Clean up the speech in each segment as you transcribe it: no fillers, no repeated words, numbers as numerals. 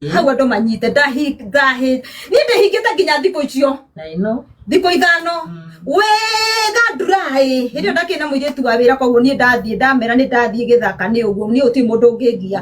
Hau andũ manyite ndahi ndahi niĩ ndĩhingĩte nginya thikũ icio. I know. Thikũ 5 wega nduraĩ hĩndĩ ĩyo ndakĩrĩ na mũirĩtu wa wĩra, koguo niĩ ndathiĩ ndamera nĩ ndathiĩ gĩthaka nĩ ũguo, niĩ gũtirĩ mũndũ ũngĩngia.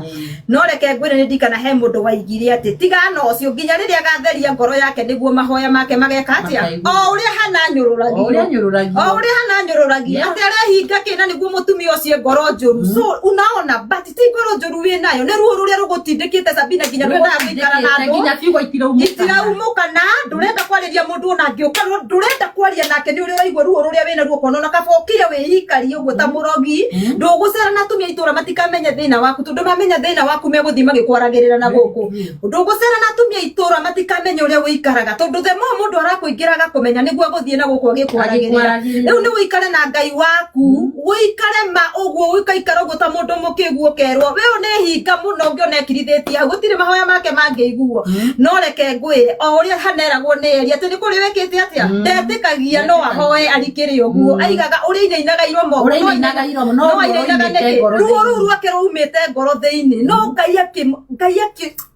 No reke ngwĩre, nĩ ndikana he mũndũ waigire atĩ tigana ũcio nginya rĩrĩa agatheria ngoro yake nĩguo mahoya make mageka atĩa? Makaiguo. O ũrĩa hana O ũrĩa nyũrũragio, nyũrũragio. o ũrĩa hana nyũrũragia atĩ arehinga kĩna nĩguo mũtumia ũcio ngoro njũru. So unaona, but ti ngoro njũru wĩ nayo, nĩ ruo rũrĩa rũgũtindĩkĩte, Sabina, nginya ndwendaga gũikara na andũ. Nginya ciugo itiraumũkana. Itiraumũkana, ndũrenda kwarĩria mũndũ ona angĩũka, ndũrenda kwaria nake nĩ ũrĩa ũraigua ruo rũrĩa wĩna ruo, ũkona ona kaba ũkire wĩikarie ũguo ta mũrogi. Ndũgũcera na atumia a itũra matikamenye thĩna waku, tondũ mamenya thĩna waku megũthiĩ magĩkwaragĩrĩra na gũkũ. Ndũgũcera na atumia a itũra matikamenye ũrĩa ũikaraga, tondũ the more mũndũ arakũingĩra agakũmenya nĩguo agũthiĩ na gũkũ agĩkwaragĩrĩra. Agĩkwaragĩrĩra. Rĩu nĩ ũikare na Ngai waku, ũikare ma ũguo, ũikaikara ũguo ta mũndũ mũkĩgu, ũkerwo we ũyũ nĩ hinga mũno, ũngĩona ekirithĩtie hau gũtirĩ mahoya make mangĩiguo. No reke ngwĩre, o ũrĩa haneragwo nĩ Eli atĩ nĩ kũrĩ wĩkĩte atĩa, ndetĩkagia no ahoe arikĩre ũguo, aigaga ũrĩa inainaga iromo. Ũrĩa no inainaga iromo, no no ũguo ainainaga roimĩte nĩkĩ ngoro ruo rũu thĩinĩ. Rwake rwaumĩte ngoro thĩinĩ, no Ngai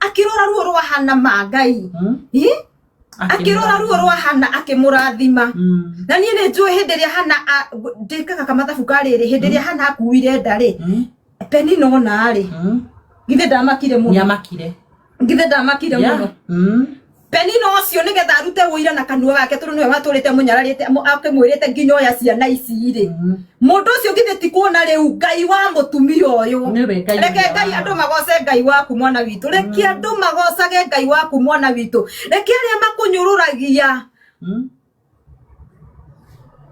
akĩrora ruo rwa Hana ma Ngai. Ĩ? Akĩrora ruo rwa Hana akĩmũrathima. Na niĩ nĩ njũĩ hĩndĩ ĩrĩa Hana ndĩkaga kamathabu ka rĩrĩ, hĩndĩ ĩrĩa Hana akuire nda rĩ, Penina ona rĩ, githĩ ndamakire mũno? Nĩamakire. Githĩ ndamakire mũno? Penina ũcio nĩgetha arute ũira na kanua gake, tondũ nĩwe watũrĩte mũnyararĩte akĩmwĩrĩte nginya oya ciana ici rĩ, mũndũ ũcio githĩ ti kuona rĩu Ngai wa mũtumia ũyũ? Nĩwe Ngai Reke ũrĩa Ngai wa andũ magoce Ngai waku, mwana witũ. Reke andũ magocage Ngai waku, mwana witũ. Reke arĩa makũnyũrũragia.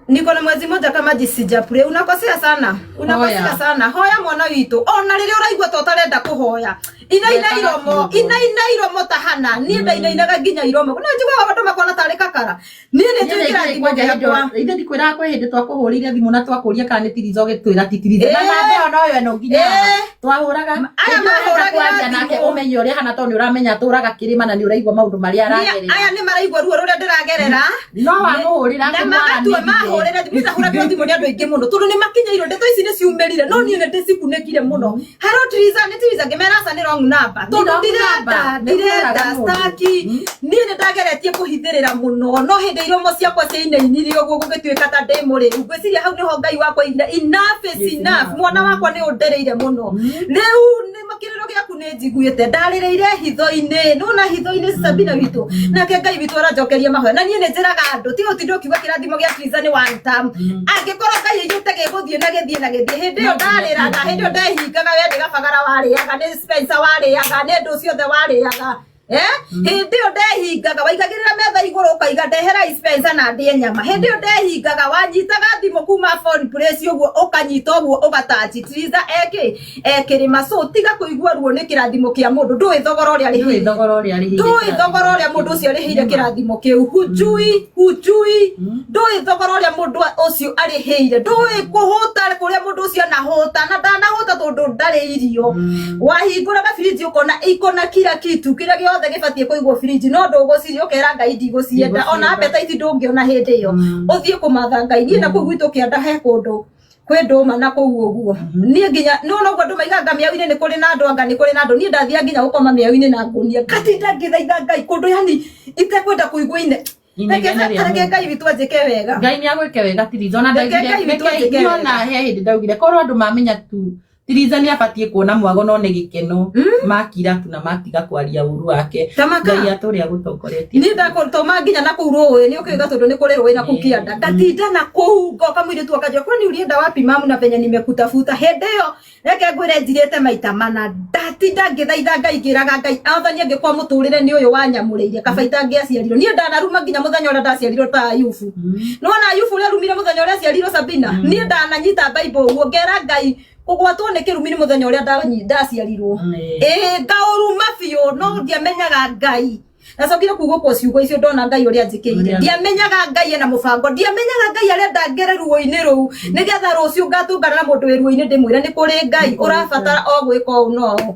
Niko na mwezi moja kama sijapray. Unakosea sana, unakosea Hoya. sana. Hoya, mwana witũ, ona rĩrĩa ũraigua ta ũtarenda kũhoya, inaina Wekaga iromo, kiugo. inaina iromo ta Hana. Niĩ ndainainaga nginya iromo na njiguaga andũ makona tarĩ kakara. Niĩ nĩ njũĩ kĩrathimo gĩakwa. Ithe ndikwĩraga kwĩ hĩndĩ twakũhũrĩire thimũ na twakũria kana nĩ tiriza, ũgĩtwĩra ti tiriza na namba ĩyo noyo ĩno nginya Ĩĩ. twahũraga. Aya Hĩndĩ ĩyo ũrenda mahũragĩra kwaria nake, thimũ. ũmenye ũrĩa hana, tondũ nĩ ũramenya atũraga kĩrĩma na nĩ ũraigua maũndũ marĩa aragerera. Aya nĩ maraigua ruo rũrĩa ndĩragerera. No wamũhũrĩra Na magatua mahũrĩra thimũ. Ndahũragĩrwo thimũ nĩ andũ aingĩ mũno tondũ nĩ makinyĩirwo ndeto ici nĩ ciumĩrire, no niĩ nĩ ndĩcikunĩkire mũno. Hello Triza, nĩ Triza, ngĩmera aca, nĩ wrong number, tondũ Wrong ndirenda number. ndirenda Nĩ kũraga mũndũ. staki. Niĩ nĩ ndageretie kũhithĩrĩra mũno, no hĩndĩ iromo ciakwa ciainainirie ũguo gũgĩtuĩka ta ndĩ mũrĩu. Ngwĩciria hau nĩho Ngai wakwa aigire enough is Is enough. enough. Mwana wakwa nĩ ũndereire mũno, rĩu nĩ kĩrĩro gĩaku nĩ njiguĩte, ndarĩrĩire hitho-inĩ, nona hitho-inĩ, Sabina witũ, nake Ngai witũ aranjokeria mahoya. Na niĩ nĩ njĩraga andũ tiga ũtinde ũkiuga kĩrathimo gĩa Triza nĩ one term. Angĩkorwo Ngai aigĩte gĩgũthiĩ na gĩthiĩ na gĩthiĩ, hĩndĩ ĩyo ndarĩraga, hĩndĩ ĩyo ndehingaga, we nĩ gabagara warĩaga, nĩ Spencer warĩaga, nĩ ndũ ciothe warĩaga. Eh? Hĩndĩ ĩyo ndehingaga, waigagĩrĩra metha igũrũ ũkaiga ndehera Spencer na ndĩe nyama. Hĩndĩ ĩyo ndehingaga, wanyitaga thimũ kuma phone place ũguo, ũkanyita ũguo ũgatachi Triza ekĩ ekĩrĩma. So tiga kũigua ruo nĩ kĩrathimo kĩa mũndũ, ndũĩ thogora ũrĩa Ndũĩ arĩhĩire. thogora ũrĩa arĩhĩire. Ndũĩ thogora ũrĩa mũndũ ũcio arĩhĩire kĩrathimo kĩu. Hujui, hujui, ndũĩ thogora ũrĩa mũndũ ũcio arĩhĩire, ndũĩ kũhũta kũrĩa mũndũ ũcio anahũta na ndanahũta tondũ ndarĩ irio. Wahingũraga birinji ũkona iko na kila kitu kĩrĩa gĩothe gĩbatiĩ kũigwo birinji, no ndũgũciria, ũkera Ngai ndigũcienda, ona appetite ndũngĩona hĩndĩ ĩyo ũthiĩ kũmatha Ngai. Niĩ na kũu gwitũ kĩanda he kũndũ kwĩ ndũma na kũu ũguo, niĩ nginya nĩwona ũguo andũ maigaga mĩau-inĩ, nĩ kũrĩ na andũ, anga nĩ kũrĩ na andũ. Niĩ ndathiaga nginya gũkoma mĩau-inĩ na ngũnia, ngatinda ngĩthaitha Ngai kũndũ, yani itekwenda kũigua ine. Inegene rĩa Reke mũndũ. Ngai witũ anjĩke wega. Ngai nĩ agwĩke wega, Tiriza. Ona Reke ndaugire Ngai witũ reke anjĩke niona wega. he hĩndĩ ndaugire korwo andũ mamenya tu Tiriza nĩ abatiĩ kuona mwago, no nĩ gĩkeno makira tu na matiga kwaria ũru wake. Tamaka. Ngai atũrĩa agũtongoretie. Niĩ ndakũtũma nginya na kũu rũĩ, nĩ ũkĩuga tondũ nĩ kũrĩ rũĩ na kũu kĩanda, ngatinda na kũu ngoka mũirĩtu akanjĩra, "Kwani ulienda wapi, mamu, na venye nimekutafuta?" Hĩndĩ ĩyo reke ngwĩre njirĩte maita mana, ndatinda ngĩthaitha Ngai, ngĩraga Ngai athani angĩkorwo mũtũrĩre nĩ ũyũ wanyamũrĩire, kaba itangĩaciarirwo. Niĩ ndanaruma nginya mũthenya ũrĩa ndaciarirwo ta Ayubu. Nĩwona Ayubu ũrĩa arumire mũthenya ũrĩa aciarirwo, Sabina? Niĩ ndananyita Bible ũguo ngera Ngai kũgwatwo nĩ kĩrumi nĩ mũthenya ũrĩa ndaciarirwo. Ĩĩ, ngaũruma biũ, no ndiamenyaga Ngai. Ndacokire kugũkwo ciugo icio ndona Ngai ũrĩa anjĩkĩire. Ndiamenyaga Ngai ena mũbango, ndiamenyaga Ngai arenda ngere ruo-inĩ rũu nĩgetha rũciũ ngatũngana na mũndũ wĩ ruo-inĩ ndĩmwĩre nĩ kũrĩ Ngai, ũrabatara o gwĩka ũũ no ũũ.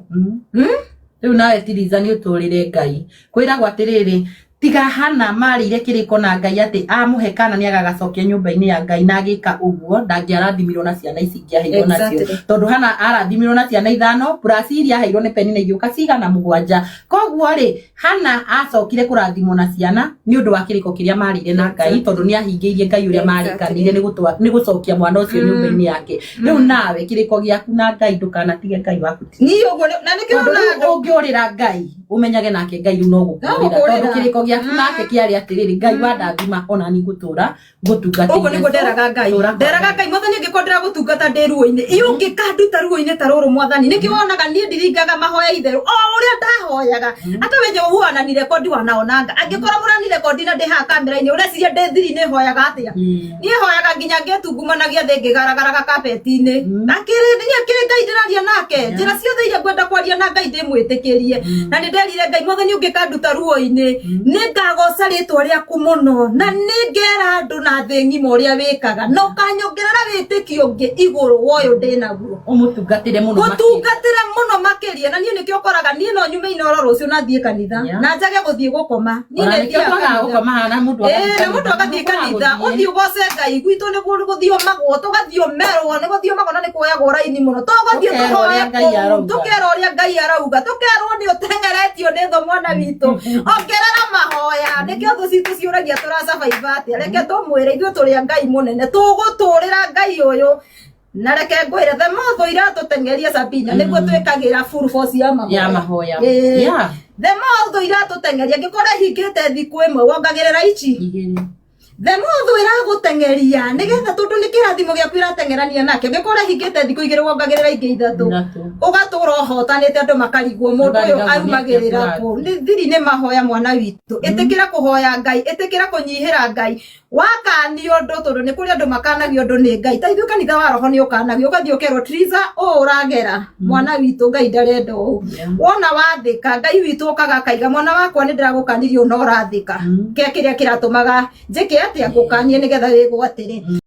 Rĩu nawe Tiriza nĩ ũtũrĩre Ngai kwĩragwo atĩrĩrĩ. Tiga Hana marĩire kĩrĩko na Ngai atĩ amũhe kana nĩ agagacokia nyũmba-inĩ ya Ngai na agĩka ũguo, ndangĩarathimirwo na ciana ici ingĩ aheirwo nacio. Tondũ Hana arathimirwo na ciana 5 plus iria aheirwo nĩ Penina igĩũka cigana 7. Koguo rĩ, Hana acokire kũrathimwo na ciana nĩ ũndũ wa kĩrĩko kĩrĩa marĩire na Ngai, tondũ nĩ ahingĩirie Ngai ũrĩa marĩkanĩire nĩ gũcokia mwana ũcio nyũmba-inĩ yake. Rĩu nawe kĩrĩko gĩaku na Ngai ndũkanatige Ngai waku. Niĩ ũguo na nĩkĩo Tondũ rĩu ũngĩũrĩra Ngai umenyage nake Ngai rĩu no gũkũrĩra, tondũ kĩrĩko gĩaku nake kĩarĩ atĩrĩrĩ, Ngai wandathima ona ni ngũtũra ngũtungatĩire. Ũguo nĩguo nderaga Ngai, nderaga Ngai, Mwathani angĩkorwo ndĩragũtungata ndĩ ruo-inĩ, ĩ ũngĩkanduta ruo-inĩ ta rũrũ Mwathani, nĩkĩo wonaga niĩ ndiringaga mahoya itherũ o ũrĩa ndahoyaga. Hata wenye huwa ananirekodi wanaonanga, angĩkorwo mũranirekondi na ndĩ haha kamera-inĩ, ũreciria ndĩ thiri-inĩ hoyaga atĩa? Niĩ hoyaga nginya ngĩtungumanagia thĩ ngĩgaragaraga kabeti-inĩ. Akĩrĩ niĩ akĩrĩ Ngai ndĩraria nake, njĩra ciothe iria ngwenda kwaria na Ngai ndĩmwĩtĩkĩrie. Na nĩ nderire Ngai, Mwathani ũngĩkanduta ruo-inĩ, nĩ ngagoca rĩtwa rĩaku mũno, na nĩ ngera andũ na thĩ ng'ima ũrĩa wĩkaga, na ũkanyongerera wĩtĩkio ũngĩ igũrũ wa ũyũ ndĩ naguo. Ũmũtungatĩre mũno makĩria. Gũtungatĩra mũno makĩria. Na niĩ nĩkĩo ũkoraga niĩ no nyume Inooro rũciũ na thiĩ kanitha, na njage gũthiĩ gũkoma. Niĩ Ona nĩ nĩkĩo thiaga twagaga kanitha. gũkoma haha na mũndũ agathiĩ Na mũndũ agathiĩ kanitha, Nĩkũraga ũthiĩ ũgoce Ngai. Gwitũ nĩ gũthiomagwo, tũgathiomerwo, nĩ gũthiomagwo na nĩ kuoyagwo raini mũno. Tũgathiĩ Tũkerwo tũhoe ũrĩa Ngai kũu, arauga. tũkerwo ũrĩa Ngai arauga, tũkerwo nĩ ũteng'eretio nĩ thũ mwana witũ. Ongerera mahoya. Nĩkĩo thũ citũ ciũragia tũracabaiba atĩa. Reke tũmwĩre ithuĩ tũrĩ a Ngai mũnene, tũgũtũrĩra Ngai ũyũ. Na reke ngwĩre, the more thũ iratũteng'eria Sabina, nĩguo twĩkagĩra full force ya mahoya. Ya mahoya. The more thũ iratũteng'eria, angĩkorwo ĩhingĩte thikũ ĩmwe, wongagĩrĩra ici. 2. The more thũ ĩragũteng'eria, nĩgetha tondũ nĩ kĩrathimo gĩaku ĩrateng'erania nake, angĩkorwo ĩhingĩte thikũ 2, wongagĩrĩra ingĩ 3. Ũgatũra ũhotanĩte, andũ makarigwo mũndũ ũyũ Makarigagwo nĩ arumagĩrĩra atĩa kũ. Nĩ thiri nĩ mahoya mwana witũ. Ĩtĩkĩra kũhoya Ngai, ĩtĩkĩra kũnyihĩra Ngai. Wakanio ũndũ, tondũ nĩ kũrĩ andũ makanagio ũndũ nĩ Ngai. Ta ithuĩ kanitha wa roho nĩ ũkanagio, ũgathiĩ ũkerwo Triza ũũ ũragera mwana witũ Ngai ndarenda ũũ. Wona wathĩka, Ngai witũ okaga akaiga mwana wakwa nĩ ndĩragũkanirie ũũ na ũrathĩka. Ke kĩrĩa kĩratũmaga njĩke atĩa, ngũkanie nĩgetha wĩgwatĩre.